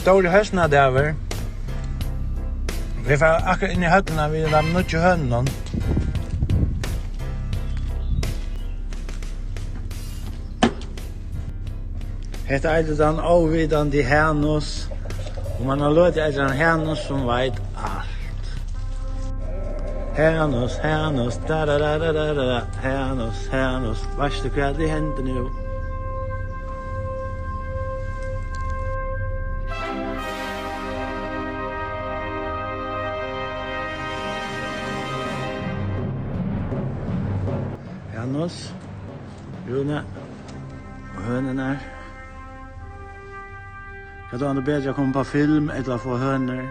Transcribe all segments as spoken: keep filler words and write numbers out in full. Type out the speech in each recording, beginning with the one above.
Stóri høsnadagur. Vit fara akkurát inn í høllina við teimum nýggju hønunum. Hetta eitur tann óvitandi Hanus, og mann hevur lotið eftir ein Hanus sum veit alt. Hanus, Hanus, da, da, da, Hanus, Hanus, veitst tú hvat ið hendir nú? Hanus, Rúni og hønurnar. Hvat er tað betri at koma upp á film ella at fáa hønur?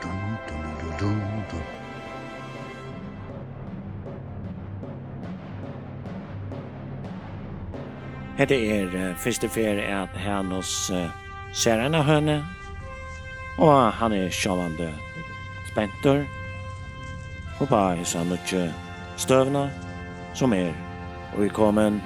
Dum, dum, dum, dum, dum. Hetta er, eh, fyrstu ferð, at Hanus, eh, sær eina hønu, og hann er sjálvandi spentur upp á hesa nýggju støðuna, sum er íkomin.